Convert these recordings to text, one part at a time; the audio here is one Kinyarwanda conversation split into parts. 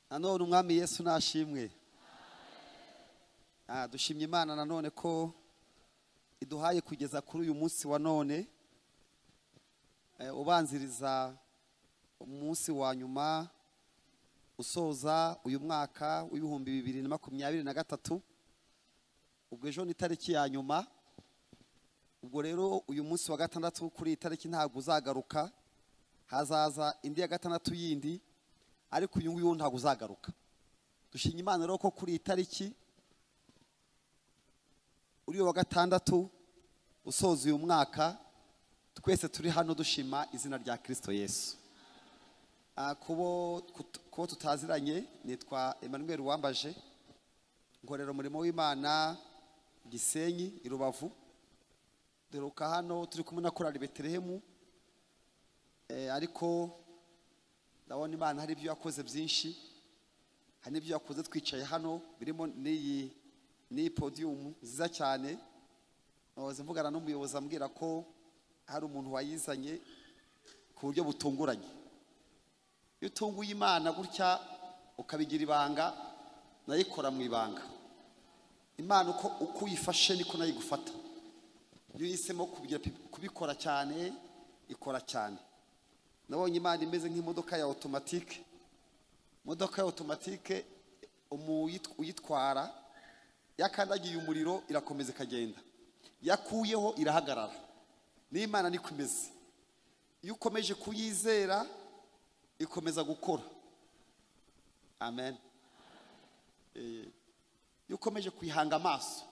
Nanone Umwami Yesu nashimwe. Dushimye Imana nanone ko iduhaye kugeza kuri uyu munsi wa none, ubanziriza umunsi wa nyuma usoza uyu mwaka w'2023. Ubwo ejo ni tariki ya nyuma. Ubwo rero uyu munsi wa gatandatu kuri iyi tariki ntabwo uzagaruka, hazaza indi ya gatandatu yindi, ariko uyu nguyu ntabwo uzagaruka. Dushimye Imana rero ko kuri iyi tariki uri wa gatandatu usoza uyu mwaka twese turi hano dushima izina rya Kristo Yesu. Kubo tutaziranye, nitwa Emmanuel Uwambaje, nkorera umurimo w'Imana Gisenyi i Rubavu. Duheruka hano turi kumwe na korali Betelehemu, ariko ndabona Imana hari ibyo yakoze byinshi, hari n'ibyo yakoze twicaye hano birimo n'iyi podium nziza cyane. Nahoze mvugana n'umuyobozi ambwira ko hari umuntu wayizanye ku buryo butunguranye. Iyo utunguye Imana gutya ukabigira ibanga, nayikora mu ibanga. Imana uko uyifashe niko nayigufata. Iyo uhisemo kubikora cyane, ikora cyane. Nabonye Imana imeze nk'imodoka ya automatique. Imodoka ya automatique uyitwara yakandagiye umuriro irakomeza ikagenda, yakuyeho irahagarara. N'Imana niko imeze. Iyo ukomeje kuyizera ikomeza gukora. Amen. Iyo ukomeje kuyihanga amaso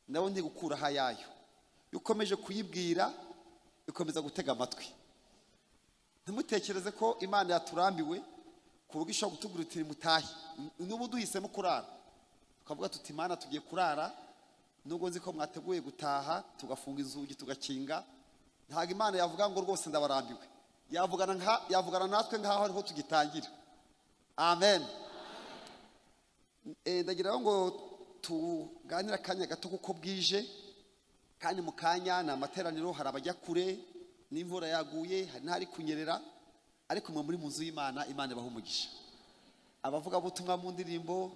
nawe ntigukuraho ayayo. Iyo ukomeje kuyibwira ikomeza gutega amatwi. Ntimutekereze ko Imana yaturambiwe ku buryo ishobora kutubwira iti mutahe. N'ubu duhisemo kurara tukavuga tuti Imana tugiye kurara, nubwo nzi ko mwateguye gutaha, tugafunga inzugi tugakinga. Ntabwo Imana yavuga ngo rwose ndabarambiwe. Yavugana natwe nkaho ariho tugitangira. Amen. Ndagira ngo tuganire akanya gato kuko bwije, kandi mu kanya ni amateraniro, hari abajya kure n'imvura yaguye, hari n'ahari kunyerera, ariko mwe muri mu nzu y'Imana, Imana ibaha umugisha. Abavugabutumwa mu ndirimbo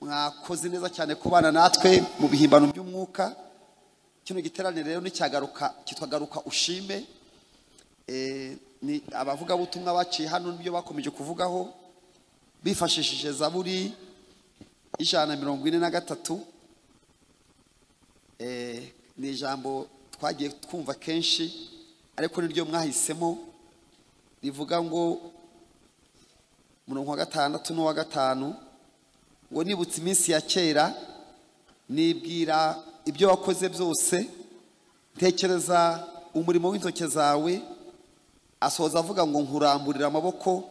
mwakoze neza cyane kubana natwe mu bihimbano by'umwuka. Kino giteraniro rero nicyagaruka kitwa Garuka Ushime. Ni abavugabutumwa baciye hano nibyo bakomeje kuvugaho bifashishije Zaburi 143. Ni ijambo twagiye twumva kenshi, ariko niryo mwahisemo, rivuga ngo murongo wa 6 n'uwa 5 ngo nibutse iminsi ya kera, nibwira ibyo wakoze byose, ntekereza umurimo w'intoke zawe. Asoza avuga ngo nkuramburira amaboko,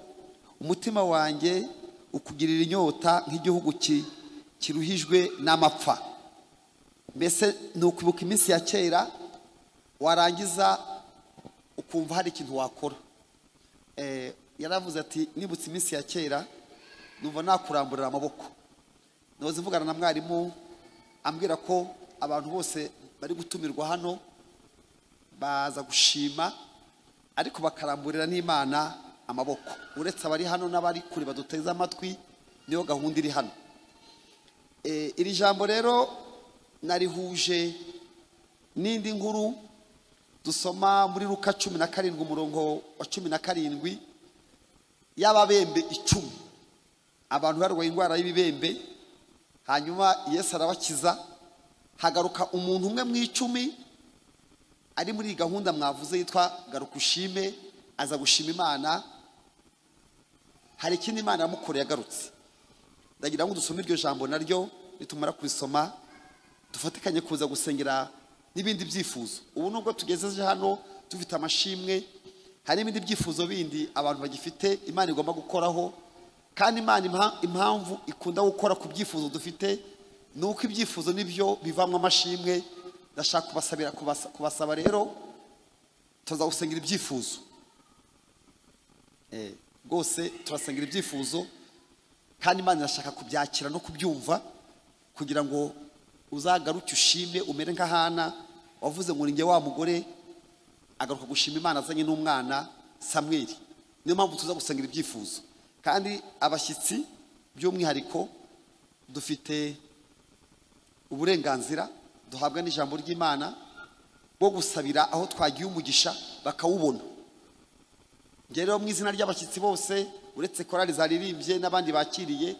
umutima wanjye ukugirira inyota nk'igihugu kiruhijwe n'amapfa. Mbese ni ukwibuka iminsi ya kera, warangiza ukumva hari ikintu wakora. Yaravuze ati nibutse iminsi ya kera numva nakuramburira amaboko. Nahoze mvugana na mwarimu ambwira ko abantu bose bari gutumirwa hano baza gushima, ariko bakaramburira n'Imana amaboko. Uretse abari hano n'abari kure baduteze amatwi, niyo gahunda iri hano. Iri jambo rero narihuje n'indi nkuru dusoma muri Luka 17 umurongo wa 17 y'ababembe 10. Abantu barwaye indwara y'ibibembe, hanyuma Yesu arabakiza. Hagaruka umuntu umwe mu 10 ari muri gahunda mwavuze yitwa Garuka Ushime, aza gushima Imana. Hari ikindi Imana yamukoreye agarutse. Ndagira ngo dusome iryo jambo naryo, nitumara kurisoma dufatikanye kuza gusengera n'ibindi byifuzo. Ubu nubwo tugezeje hano dufite amashimwe, hari n'ibindi byifuzo bindi abantu bagifite Imana igomba gukoraho. Kandi Imana impamvu ikunda gukora ku byifuzo dufite nuko ibyifuzo nibyo bivamwa amashimwe. Ndashaka kubasabira kubasaba rero tuza gusengera ibyifuzo. Rwose turasengera ibyifuzo, kandi Imana irashaka kubyakira no kubyumva kugira ngo uzagaruke ushime, umere nka Hana wavuze ngo ninjye wa mugore agaruka gushima Imana azanye n'umwana Samweli. Niyo mpamvu tuza gusengera ibyifuzo. Kandi abashyitsi by'umwihariko dufite uburenganzira duhabwa n'ijambo ry'Imana bwo gusabira aho twagiye umugisha bakawubona. Njye rero mu izina ry'abashyitsi bose, uretse korali zaririmbye n'abandi bakiriye,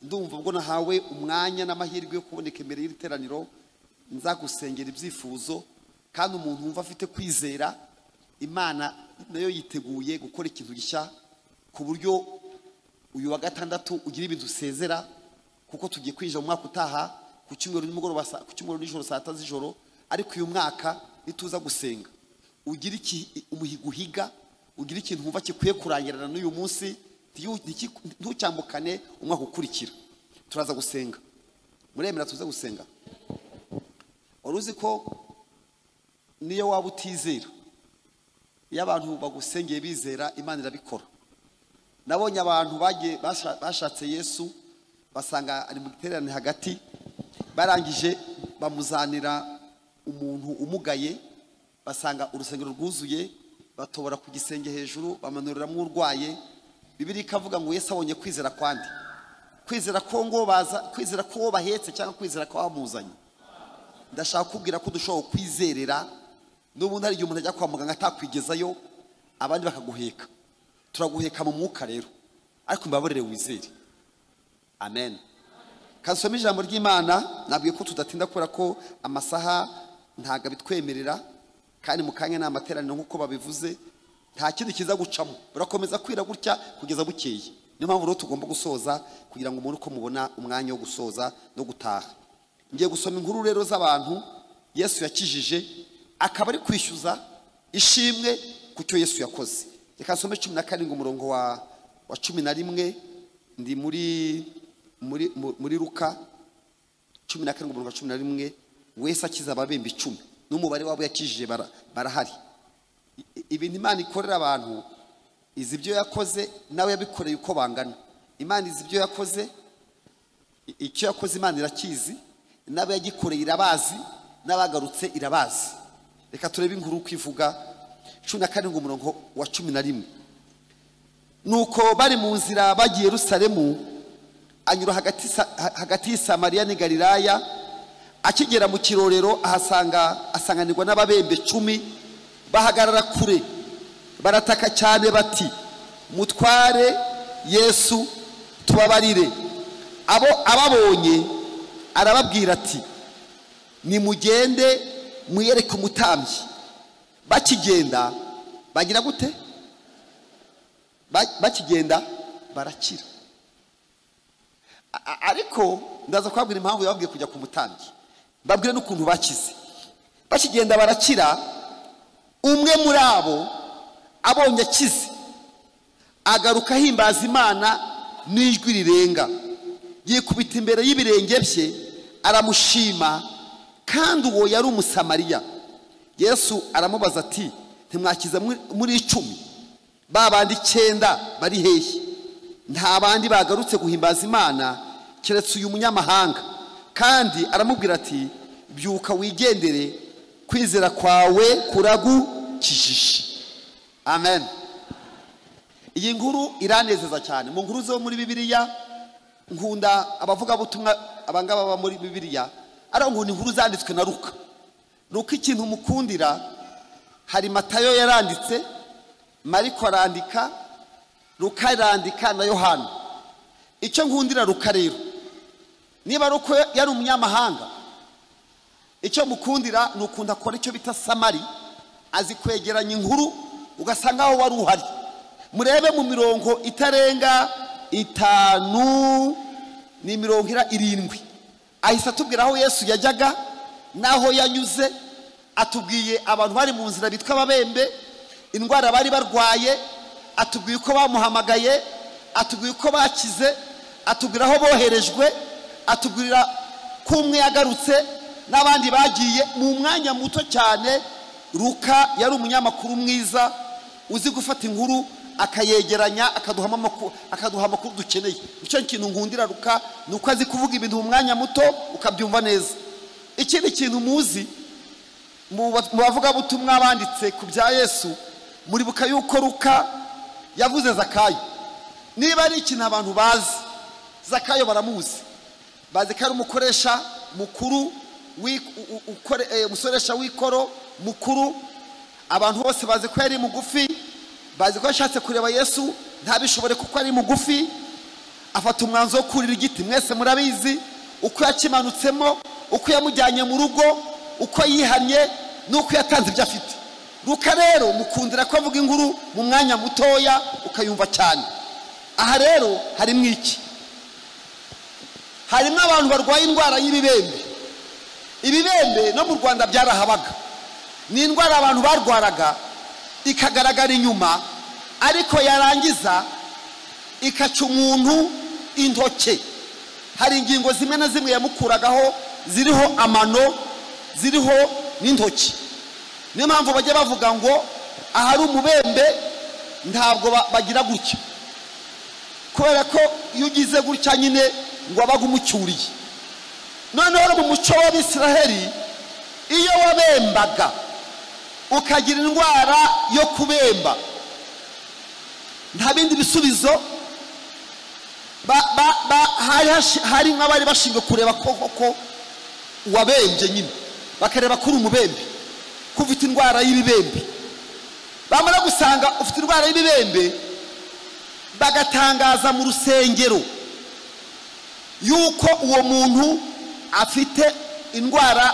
ndumva ubwo nahawe umwanya n'amahirwe yo kuboneka imbere y'iri teraniro, nzagusengera ibyifuzo. Kandi umuntu wumva afite kwizera, Imana nayo yiteguye gukora ikintu gishya ku buryo uyu wa gatandatu ugira ibintu usezera, kuko tugiye kwinjira mu mwaka utaha ku cyumweru nimugoroba, ku cyumweru nijoro saa 3 z'ijoro. Ariko uyu mwaka nituza gusenga ugira umuhigo uhiga, ugira ikintu wumva gikwiye kurangirana n'uyu munsi, ntucyambukane umwaka ukurikira. Turaza gusenga. Muremera tuze gusenga? Wari uzi ko niyo waba utizera, iyo abantu bagusengeye bizera, Imana irabikora. Nabonye abantu bagiye bashatse Yesu, basanga ari mu giterane hagati, barangije bamuzanira umuntu umugaye, basanga urusengero rwuzuye, batobora ku gisenge hejuru, bamanuriramo urwaye. Bibiliya ikavuga ngo Yesu abonye kwizera kwandi, kwizera ko ngo baza, kwizera ko bahetse cyangwa kwizera ko bamuzanye. Ndashaka kubwira ko dushobora kwizerera n'ubundi hari igihe umuntu ajya kwa muganga atakwigezayo, abandi bakaguheka. Turaguheka mu mwuka rero, ariko mbabarire wizere. Amen. Kasome ijambo ry'Imana. Nabwiye ko tudatinda kubera ko amasaha ntago abitwemerera, kandi mu kanya ni amateraniro nk'uko babivuze, nta kindi kiza gucamo, burakomeza kwira gutya kugeza bukeye. Niyo mpamvu rero tugomba gusoza kugira ngo umuntu uko mubona umwanya wo gusoza no gutaha. Ngiye gusoma inkuru rero z'abantu Yesu yakijije, akaba ari kwishyuza ishimwe ku cyo Yesu yakoze. Reka nsome 17 umurongo wa 11, ndi muri Luka 17 umurongo wa 11. Wese akiza ababembe 10, n'umubare wabo yakijije barahari. Ibintu Imana ikorera abantu, izi ibyo yakoze nawe yabikoreye uko bangana. Imana izi ibyo yakoze, icyo yakoze Imana irakizi, nawe yagikoreye irabazi, n'abagarutse irabazi. Reka turebe inkuru uko ivuga. 17 umurongo wa 11. Nuko bari mu nzira bagiye Yerusalemu, anyura hagati y'i Samariya n'i Galilaya. Akigera mu kirorero ahasanga asanganirwa n'ababembe 10, bahagarara kure, barataka cyane bati, mutware Yesu tubabarire. Abo ababonye arababwira ati, nimugende mwiyereke umutambyi. Bakigenda bagira gute? Bakigenda barakira. Ariko ndaza kubabwira impamvu yababwiye kujya ku mutambyi, mbabwire n'ukuntu bakize. Bakigenda barakira. Umwe muri abo abonye akize, agaruka ahimbaza Imana n'ijwi rirenga, yikubita imbere y'ibirenge bye aramushima, kandi uwo yari Umusamariya. Yesu aramubaza ati, ntimwakiza muri 10? Ba bandi 9 bari hehe? Nta bandi bagarutse guhimbaza Imana keretse uyu munyamahanga. Kandi aramubwira ati, byuka wigendere, kwizera kwawe kuragukijije. Amen. Iyi nkuru iranezeza cyane. Mu nkuru zo muri Bibiliya nkunda abavugabutumwa abangaba baba muri Bibiliya, ari nkunda inkuru zanditswe na Luka. Luka ikintu mukundira, hari Matayo yaranditse, Mariko arandika, Luka arandika na Yohana. Icyo nkundira Luka rero, niba Luka yari umunyamahanga, icyo mukundira ni ukunda akora icyo bita samari, azi kwegeranya inkuru ugasanga aho wari uhari. Murebe mu mirongo itarenga 5 ni mirongo 7, ahise atubwira aho Yesu yajyaga naho yanyuze, atubwiye abantu bari mu nzira bitwa ababembe, indwara bari barwaye, atubwiye uko bamuhamagaye, atubwiye uko bakize, atubwira aho boherejwe, atubwira ko umwe yagarutse n'abandi bagiye. Mu mwanya muto cyane Luka yari umunyamakuru mwiza uzi gufata inkuru akayegeranya, akaduha amakuru dukeneye. Icyo kintu nkundira Luka ni uko azi kuvuga ibintu mu mwanya muto ukabyumva neza. Ikindi kintu muzi mu bavugabutumwa banditse ku bya Yesu, muribuka yuko Luka yavuze Zakayo. Niba ari ikintu abantu bazi, Zakayo baramuzi, bazi ko ari umukoresha mukuru, umusoresha w'ikoro mukuru. Abantu bose bazi ko yari mugufi, bazi ko yashatse kureba Yesu ntabishobore kuko ari mugufi, afata umwanzuro wo kurira igiti. Mwese murabizi uko yakimanutsemo, uko yamujyanye mu rugo, uko yihannye n'uko yatanze ibyo afite. Luka rero mukundira ko avuga inkuru mu mwanya mutoya ukayumva cyane. Aha rero harimo iki? Harimo abantu barwaye indwara y'ibibembe. Ibibembe no mu Rwanda byarahabaga. Ni indwara abantu barwaraga ikagaragara inyuma, ariko yarangiza ikaca umuntu intoke. Hari ingingo zimwe na zimwe yamukuragaho ziriho amano, ziriho n'intoki. Niyo mpamvu bajya bavuga ngo ahari umubembe ntabwo bagira gutya, kubera ko iyo ugize gutya nyine ngo abaga umucyuriye. Noneho mu muco w'Abisiraheli, iyo wabembaga ukagira indwara yo kubemba, nta bindi bisubizo, hari nk'abari bashinzwe kureba ko wabembye nyine, bakareba ko uri umubembe, ko ufite indwara y'ibibembe. Bamara gusanga ufite indwara y'ibibembe, bagatangaza mu rusengero yuko uwo muntu afite indwara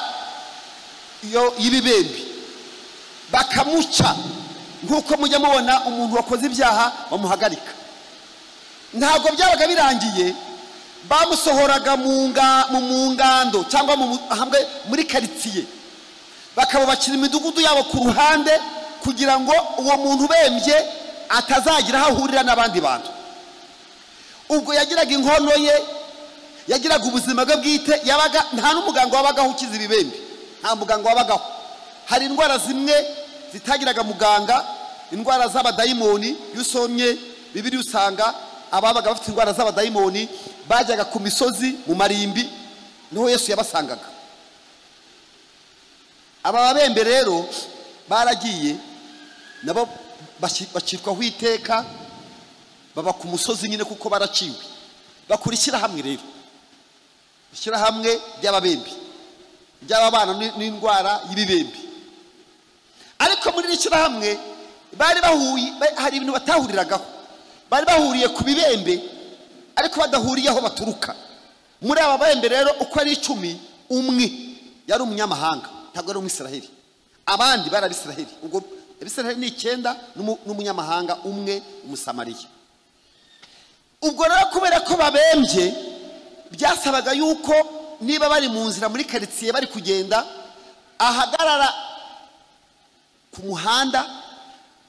y'ibibembe, bakamuca. Nk'uko mujya mubona umuntu wakoze ibyaha bamuhagarika. Ntabwo byabaga birangiye, bamusohoraga mu ngando cyangwa muri karitsiye, bakabubakira imidugudu yabo ku ruhande kugira ngo uwo muntu ubembye atazagira aho ahurira n'abandi bantu. Ubwo yagiraga inkono ye, yagiraga ubuzima bwe bwite, yabaga nta n'umuganga wabagaho ukiza ibibembe, nta muganga wabagaho. Hari indwara zimwe zitagiraga muganga, indwara z'abadayimoni. Iyo usomye Bibiliya usanga ababaga bafite indwara z'abadayimoni bajyaga ku misozi mu marimbi, niho Yesu yabasangaga. Aba babembe rero baragiye nabo bacirwaho iteka, baba ku musozi nyine kuko baraciwe. Bakora ishyirahamwe rero, ishyirahamwe ry'ababembe, ry'ababana n'indwara y'ibibembe. Ariko muri iri shyirahamwe bari bahuye, hari ibintu batahuriragaho. Bari bahuriye ku bibembe ariko badahuriye aho baturuka. Muri aba babembe rero uko ari 10, umwe yari umunyamahanga, ntabwo ari umwisiraheli, abandi bari abisiraheli. Ubwo abisiraheli ni 9 n'umunyamahanga umwe, umusamariya. Ubwo rero kubera ko babembye, byasabaga yuko niba bari mu nzira muri karitsiye bari kugenda, ahagarara ku muhanda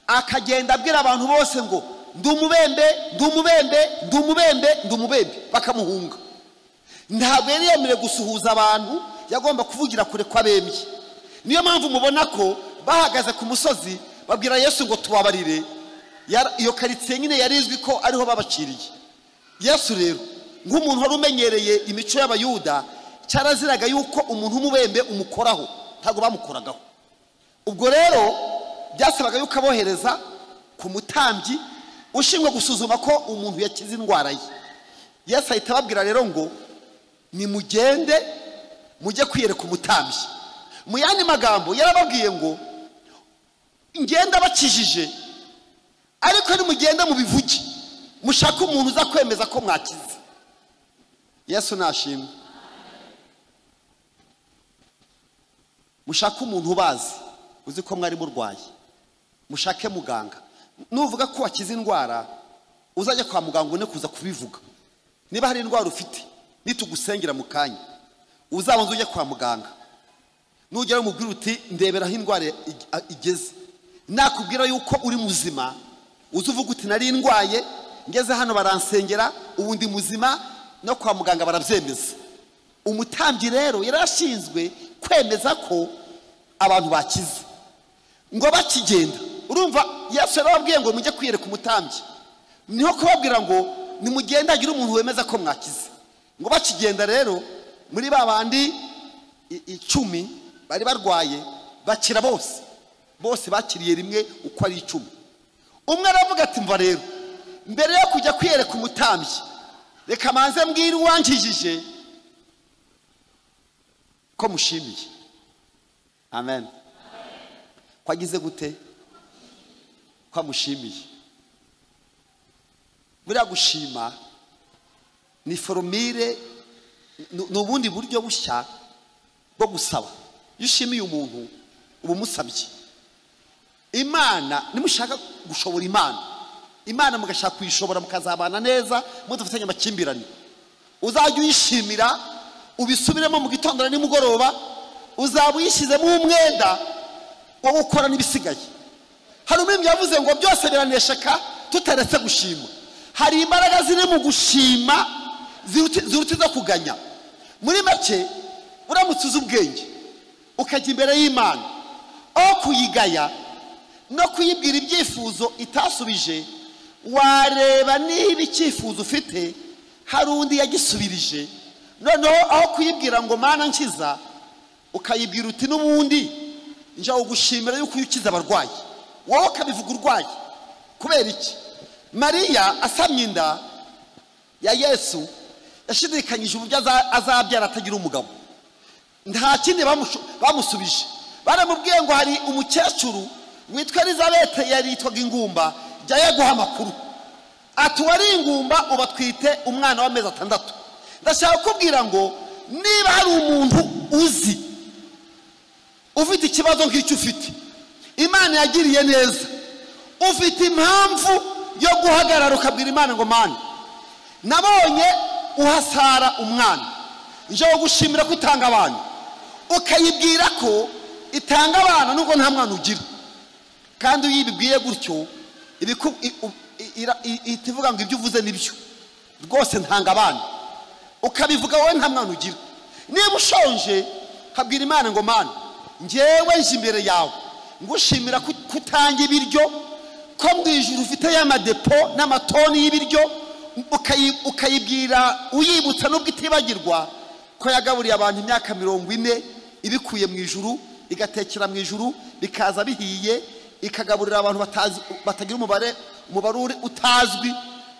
akagenda abwira abantu bose ngo ndi umubembe, ndi umubembe, ndi umubembe, ndi umubembe, bakamuhunga. Ntabwo yari yemerewe gusuhuza abantu, yagomba kuvugira kure kw'abembye. Niyo mpamvu mubona ko bahagaze ku musozi babwira Yesu ngo tubabarire. Iyo karitsiye nyine yari izwi ko ariho babaciriye. Yesu rero nk'umuntu wari umenyereye imico y'Abayuda, cyaraziraga yuko umuntu w'umubembe umukoraho, ntabwo bamukoragaho. Ubwo rero byasabaga yuko abohereza ku mutambyi ushinzwe gusuzuma ko umuntu yakize indwara ye. Yesu ahita ababwira rero ngo nimugende mujye kwiyereka umutambyi. Mu yandi magambo yarababwiye ngo ngenda bakijije, ariko nimugenda mubivuge, mushake umuntu uza kwemeza ko mwakize. Yesu nashimwe. Mushake umuntu ubazi, uzi ko mwari murwaye, mushake muganga. Nuvuga ko wakize indwara, uzajya kwa muganga ubone kuza kubivuga. Niba hari indwara ufite, nitugusengera mu kanya, uzabanza ujye kwa muganga. Nugera umubwira uti ndebera aho indwara igeze, nakubwira yuko uri muzima, uzuvuga uti nari ndwaye, ngeze hano baransengera, ubu ndi muzima, no kwa muganga barabyemeza. Umutambyi rero yarashinzwe kwemeza ko abantu bakize. Ngo bakigenda, urumva Yesu yarababwiye ngo mujye kwiyereka umutambyi, niho kubabwira ngo nimugenda agire umuntu wemeza ko mwakize. Ngo bakigenda rero muri babandi 10 bari barwaye, bakira bose, bose bakiriye rimwe uko ari 10. Umwe aravuga ati mva rero, Mbere yo kujya kwiyereka umutambyi, reka manze mbwire uwankijije ko mushimiye. Amen. Ko agize gute? Ko amushimiye. Buriya gushima ni formule, ni ubundi buryo bushya bwo gusaba. Iyo ushimiye umuntu uba umusabye. Imana, nimushaka gushobora Imana, Imana mugashaka kuyishobora mukazabana neza mudafitanye amakimbirane, uzajya uyishimira ubisubiremo mu gitondo na nimugoroba, uzaba uyishyizemo umwenda wo gukora n'ibisigaye. Hari umwe yavuze ngo byose biranesheka tutaretse gushima. Hari imbaraga ziri mu gushima ziruta izo kuganya. Muri make, uramutse uzi ubwenge ukajya imbere y'Imana, aho kuyigaya no kuyibwira ibyifuzo itasubije, wareba niba icyifuzo ufite hari undi yagisubirije. Noneho aho kuyibwira ngo Mana nkiza, ukayibwira uti n'ubundi njya ugushimira yuko ukiza abarwayi, wowe ukabivuga urwaye. Kubera iki? Mariya asamye inda ya Yesu yashidikanyije uburyo azabyara atagira umugabo. Nta kindi bamusubije, baramubwiye ngo hari umukecuru witwa Elizabeth yaritwaga ingumba, jya yaguha amakuru. Ati wari ingumba ubatwite umwana w'amezi 6. Ndashaka kukubwira ngo niba hari umuntu uzi ufite ikibazo nk'icyo ufite, Imana yagiriye neza, ufite impamvu yo guhagarara ukabwira Imana ngo Mana, nabonye uhasara umwana, nje gushimira ko utanga abana. Ukayibwira ko itanga abana nubwo nta mwana ugira. Kandi uyibibwiye gutyo, itivuga ngo ibyo uvuze nibyo rwose, ntanga abana. Ukabivuga wowe nta mwana ugira. Niba ushonje kabwira Imana ngo Mana, njyewe nje imbere yawe ngushimira kutanga ibiryo, ko mu ijuru ufite y'amadepo n'amatoni y'ibiryo. Ukayibwira uyibutsa nubwo itibagirwa ko yagaburiye abantu imyaka 40 ibikuye mu ijuru, igatekera mu ijuru bikaza bihiye, ikagaburira abantu batagira umubare utazwi.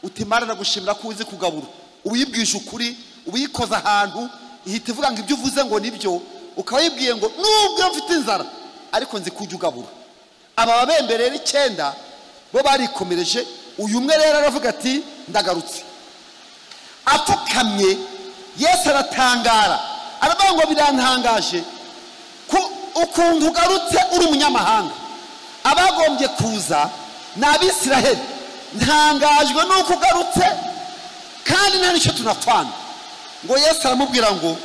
Utimara na gushimira ko uzi kugabura. Uyibwije ukuri, ubiyikoza ahantu ihita ivuga ngo ibyo uvuze ngo nibyo, ukaba wibwiye ngo nubwo mfite inzara ariko nzi kujya ugabura. Aba babembe rero 9 bo barikomereje. Uyu umwe rero aravuga ati ndagarutse. Apfukamye, Yesu aratangara, aravuga ngo birantangaje ukuntu ugarutse uri umunyamahanga. Abagombye kuza ni Abisiraheli, ntangajwe nuko ugarutse kandi nta nicyo tunapfana. Ngo Yesu aramubwira ngo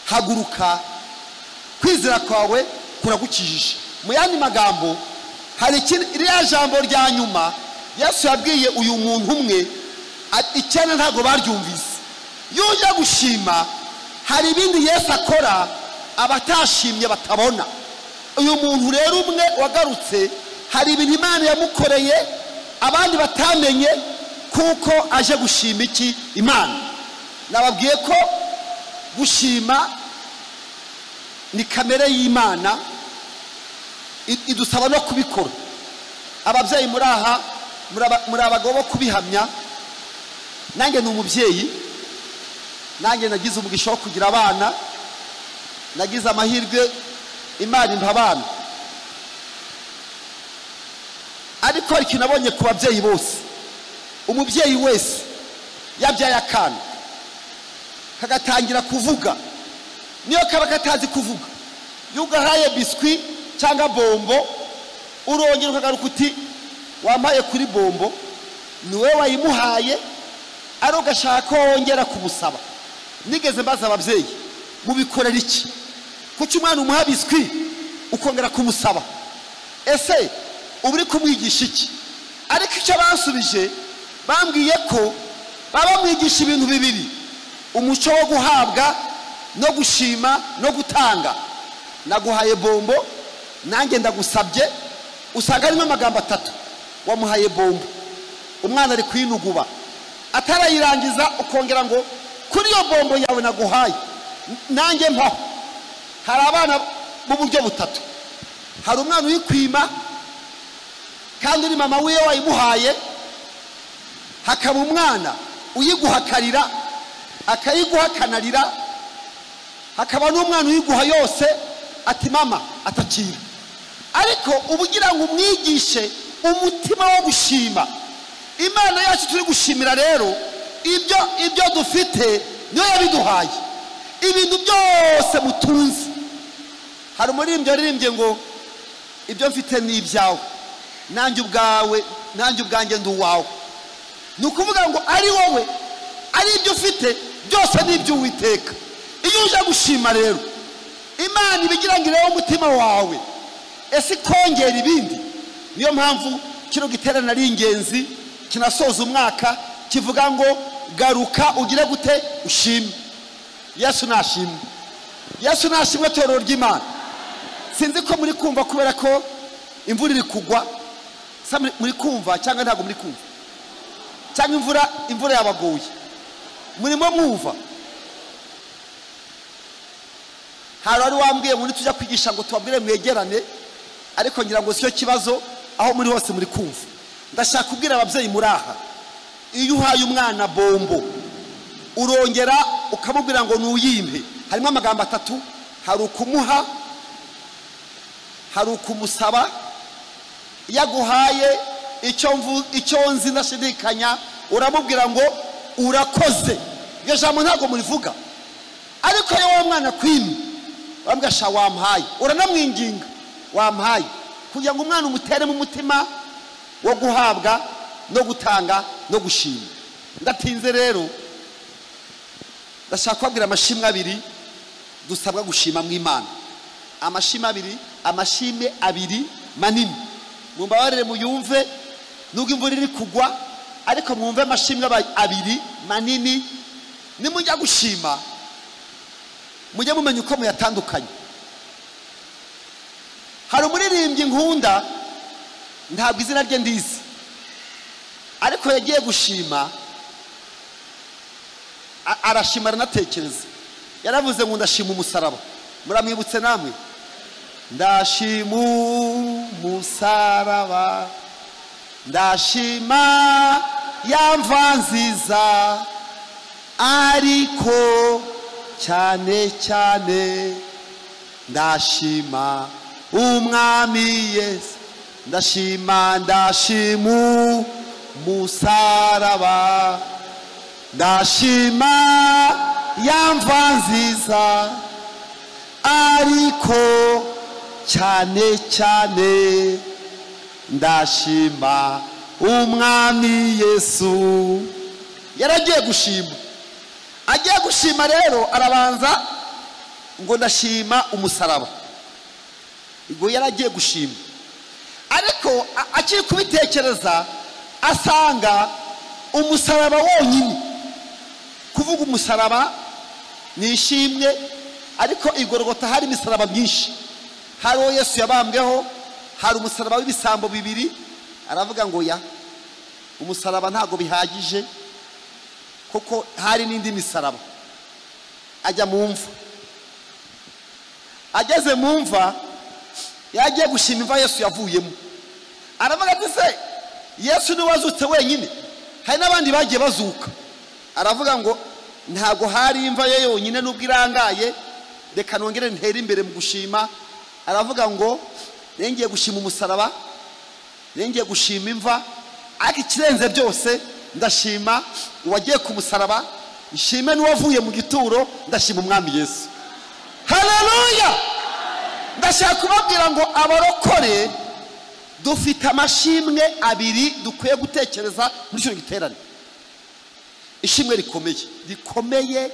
haguruka, kwizera kwawe kuragukijije. Mu yandi magambo, hari iriya jambo rya nyuma Yesu yabwiye uyu muntu umwe, 9 ntabwo baryumvise. Iyo ujya gushima hari ibindi Yesu akora abatashimye batabona. Uyu muntu rero umwe wagarutse, hari ibintu Imana yamukoreye abandi batamenye, kuko aje gushima iki? Imana. Nababwiye ko gushima ni kamere y'Imana, idusaba no kubikora. Ababyeyi muri aha muri abagabo bo kubihamya. Nanjye ni umubyeyi, nanjye nagize umugisha wo kugira abana, nagize amahirwe Imana impa abana. Ariko hari ikintu nabonye ku babyeyi bose, umubyeyi wese yabyaye akana kagatangira kuvuga, niyo kaba katazi kuvuga, iyo ugahaye biswi cyangwa bombo urongera ukagaruka uti wampaye kuri bombo, niwe wayimuhaye, ari ugashaka ko wongera kumusaba. Nigeze mbaza ababyeyi, mubikorera iki? Kuki umwana umuha biswi ukongera kumusaba? Ese uba uri kumwigisha iki? Ariko icyo bansubije, bambwiye ko baba bamwigisha ibintu bibiri: umuco wo guhabwa no gushima no gutanga. Naguhaye bombo, nanjye ndagusabye. Usanga harimo amagambo 3. Wamuhaye bombo, umwana ari kwinuguba, atarayirangiza ukongera ngo kuri iyo bombo yawe naguhaye nanjye mpaho. Hari abana b'uburyo butatu. Hari umwana uyikwima kandi uri mama wiwe wayimuhaye, Hakaba umwana uyiguhakarira akayiguhakanarira, hakaba n'umwana uyiguha yose ati mama atakira. Ariko ubugira ngo umwigishe umutima wo gushima. Imana yacu turi gushimira rero, ibyo dufite niyo yabiduhaye. Ibintu byose mutunze. Hari umuririmbyi waririmbye ngo ibyo mfite ni ibyawe, nanjye ubwawe, nanjye ubwanjye ndi uwawe. Ni ukuvuga ngo ari wowe, ari ibyo ufite byose ni iby'Uwiteka. Iyo uje gushima rero, Imana ibigira ngo irebe umutima wawe, ese ikongera ibindi. Niyo mpamvu kino giterane ari ingenzi, kinasoza umwaka, kivuga ngo garuka ugire gute? Ushime. Yesu nashimwe. Yesu nashimwe, torero ry'Imana. Sinzi ko muri kumva kubera ko imvura iri kugwa. Muri kumva cyangwa ntabwo muri kumva? Cyangwa imvura yabagoye? Murimo mwumva? Hari wari wambwiye ngo nitujya kwigisha ngo tubabwire mwegerane, ariko ngira ngo siyo kibazo, aho muri hose muri kumva. Ndashaka kubwira ababyeyi muri aha, iyo uhaye umwana bombo urongera ukamubwira ngo nuyimpe. Harimo amagambo atatu: hari ukumuha, hari ukumusaba. Iyo aguhaye icyo nzi ndashidikanya, uramubwira ngo urakoze. Iryo jambo ntabwo murivuga, ariko iyo wa mwana kwimye uramubwira sha wampaye, uranamwinginga wampaye, kugira ngo umwana umuteremo umutima wo guhabwa no gutanga no gushima. Ndatinze rero, ndashaka kubabwira amashimwe abiri dusabwa gushima mu Imana. Amashimwe abiri, amashimwe abiri manini. Mumbabarire muyumve nubwo imvura iri kugwa, ariko mwumve amashimwe abiri manini. Nimujya gushima mujye mumenya uko muyatandukanye. Hari umuririmbyi nkunda, ntabwo izina rye ndizi, ariko yagiye gushima arashima aranatekereza. Yaravuze ngo ndashima umusaraba. Muramwibutse namwe? Ndashima umusaraba, ndashima yamva nziza, ariko cyane cyane ndashima umwami Yesu. Ndashima, ndashima umusaraba, ndashima yamva nziza, ariko cyane cyane ndashima umwami Yesu. Yaragiye gushima. Agiye gushima rero arabanza ngo ndashima umusaraba. Ubwo yaragiye gushima, ariko akiri kubitekereza asanga umusaraba wonyine. Kuvuga umusaraba ni ishimwe, ariko igorogota hari imisaraba myinshi. Hari uwo Yesu yabambweho, hari umusaraba w'ibisambo bibiri. Aravuga ngo ya umusaraba ntago bihagije, kuko hari n'indi misaraba. Ajya mu mva. Ageze mu mva, yagiye gushima imva Yesu yavuyemo. Aravuga ati se Yesu ni wazutse wenyine, hari n'abandi bagiye bazuka. Aravuga ngo ntago hari imva ye yonyine nubwo irangaye, reka nongere ntere imbere mu gushima. Aravuga ngo ngiye gushima umusaraba, ngiye gushima imva, ariko ikirenze byose ndashima uwagiye ku musaraba, nshime n'uwavuye mu gituro, ndashima umwami Yesu. Haleluya! Ndashaka kubabwira ngo abarokore dufite amashimwe abiri dukwiye gutekereza muri kino giterane. Ishimwe rikomeye, rikomeye,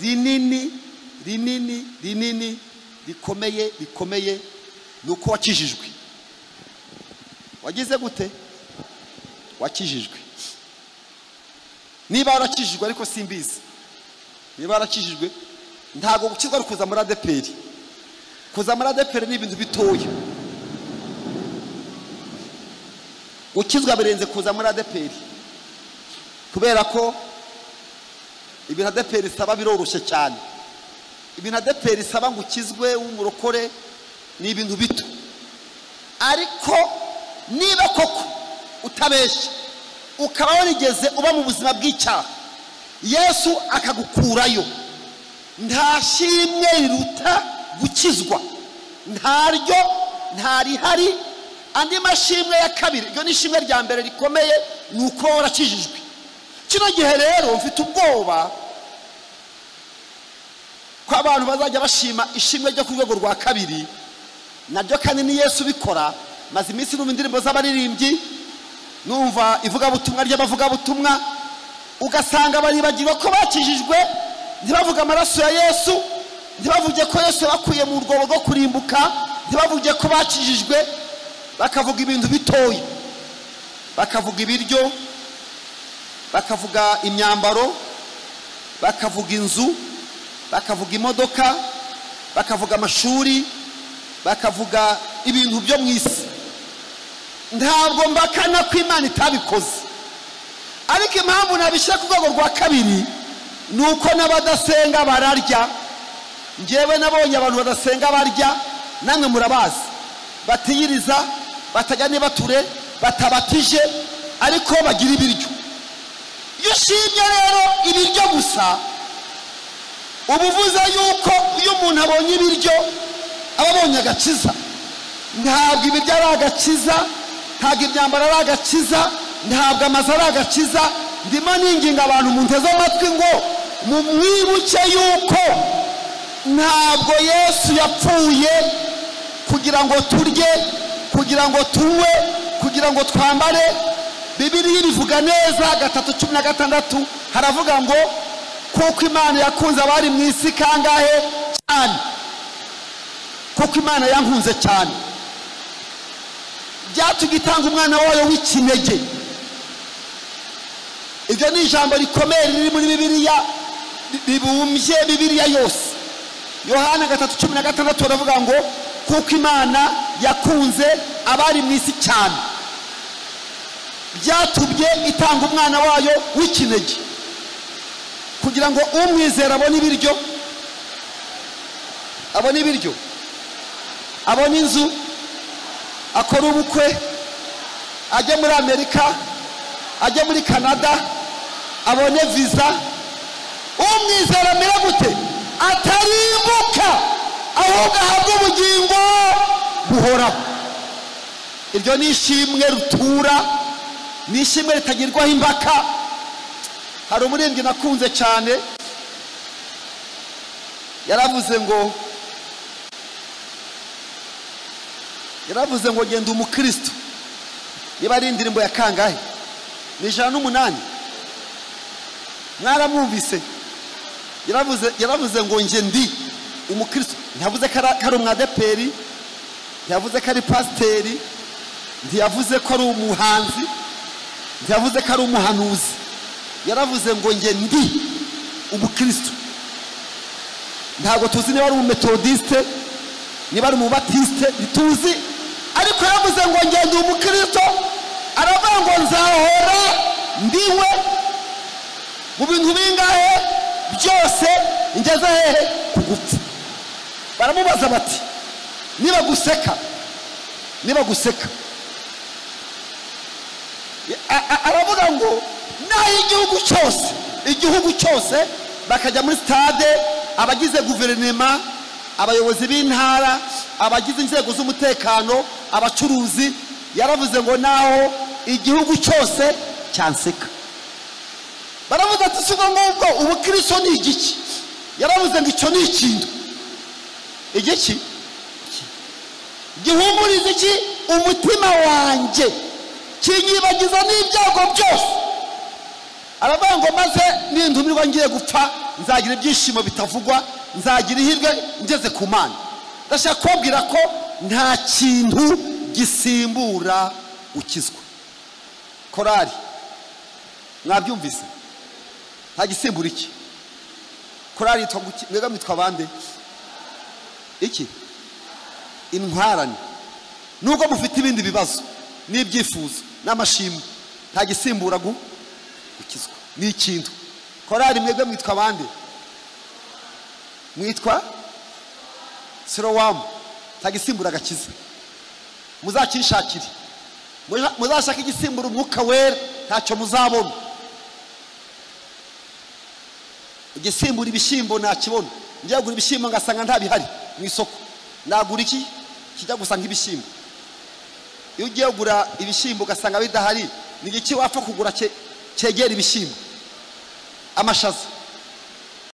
rinini, rinini, rinini, rikomeye, rikomeye, ni uko wakijijwe. Wagize gute? Wakijijwe. Niba warakijijwe, ariko simbizi, niba warakijijwe, ntago gukizwa ari kuza muri ADEPR. Kuza muri ADEPR ni ibintu bitoya. Gukizwa birenze kuza muri ADEPR, kubera ko ibintu ADEPR isaba biroroshye cyane. Ibintu ADEPR isaba ngo ukizwe w'umurokore ni ibintu bito. Ariko niba koko utabeshya ukaba warigeze uba mu buzima bw'icyaha, Yesu akagukurayo, nta shimwe riruta gukizwa, ntaryo, ntarihari. Andi mashimwe ya kabiri, iryo ni ishimwe rya mbere rikomeye, ni uko warakijijwe. Kino gihe rero mfite ubwoba ko abantu bazajya bashima ishimwe ryo ku rwego rwa kabiri, naryo kandi ni Yesu ubikora. Maze iminsi numva indirimbo z'abaririmbyi, numva ivugabutumwa ry'abavugabutumwa, ugasanga baribagirwa ko bakijijwe, ntibavuge amaraso ya Yesu, ntibavuge ko Yesu yabakuye mu rwobo rwo kurimbuka, ntibavuge ko bakijijwe, bakavuga ibintu bitoya, bakavuga ibiryo, bakavuga imyambaro, bakavuga inzu, bakavuga imodoka, bakavuga amashuri, bakavuga ibintu byo mu isi. Ntabwo mbakana ko Imana itabikoze, ariko impamvu nabishyira ku rwego rwa kabiri ni uko n'abadasenga bararya. Njyewe nabonye abantu badasenga barya, namwe murabazi, batiyiriza, batajya nibature, batabatije, ariko bagira ibiryo. Iyo ushimye rero ibiryo gusa, uba uvuze yuko iyo umuntu abonye ibiryo aba abonye agakiza. Ntabwo ibiryo ari agakiza, ntabwo imyambaro ari agakiza, ntabwo amazu ari agakiza. Ndimo ninginga abantu munteze amatwi ngo mumwibuke yuko ntabwo Yesu yapfuye kugira ngo turye, kugira ngo tunywe, kugira ngo twambare. Bibiliya ibivuga neza, 3:16 haravuga ngo kuko Imana yakunze abari mu isi kangahe cyane, kuko Imana yankunze cyane, byatumye itanga umwana wayo w'ikinege. Iryo ni ijambo rikomeye riri muri Bibiliya, ribumbye Bibiliya yose. Yohana 3:16 baravuga ngo kuko Imana yakunze abari mu isi cyane, byatumye itanga umwana wayo w'ikinege, kugira ngo umwizera abone ibiryo, abone ibiryo, abone inzu, akore ubukwe, ajye muri Amerika, ajye muri Canada, abone visa. Umwizera amera gute? Atarimbuka, ahubwo ahabwe ubugingo buhoraho. Iryo ni ishimwe rutura, ni ishimwe ritagirwaho impaka. Hari umuririmbyi nakunze cyane, yaravuze ngo genda umukristo. Niba ari indirimbo ya kangahe? Ni 108. Mwaramwumvise? Yaravuze ngo nge ndi umukristo. Ntiyavuze ko ari umwadeperi, ntiyavuze ko ari pasiteri, ntiyavuze ko ari umuhanzi, ntiyavuze ko ari umuhanuzi. Yaravuze ngo nge ndi umukristo. Ntabwo tuzi niba ari umumetodiste, niba ari umubatiste, ntituzi, ariko yaravuze ngo nge ndi umukristo. Aravuga ngo nzahora ndiwe mu bintu bingahe byose, ngeze hehe? Ku gupfa. Baramubaza bati niba guseka, niba guseka, aravuga ngo naho igihugu cyose, igihugu cyose bakajya muri stade, abagize guverinoma, abayobozi b'intara, abagize inzego z'umutekano, abacuruzi, yaravuze ngo naho igihugu cyose cyanseka. Baravuga ati si ngubwo ubukristo ni igiki? Yaravuze ngo icyo ni ikintu. Igiki gihumuriza iki? Umutima wanjye, kinyibagiza n'ibyago byose. Aravuga ngo maze nintumirwa ngiye gupfa, nzagira ibyishimo bitavugwa, nzagira ihirwe ngeze ku Mana. Ndashaka kubabwira ko nta kintu gisimbura ukizwa. Korari mwabyumvise? Nta gisimbura iki? Korari yitwa mwega mwitwa bande? Iki? Intwarane. Nubwo mufite ibindi bibazo n'ibyifuzo n'amashimwe, nta gisimbura gukizwa, ni ikintu. Korari mwebwe mwitwa bande? Mwitwa Sirowamu. Nta gisimbura agakiza. Muzakinshakire, muzashaka igisimbura umwuka wera. Ntacyo muzabona. Igisimbura ibishyimbo nakibona. Njya kugura ibishyimbo ngasanga nta bihari mu isoko, nagura iki kijya gusa nk'ibishyimbo? Iyo ugiye kugura ibishyimbo ugasanga bidahari, ni iki wapfa kugura cyegera ibishyimbo? Amashaza.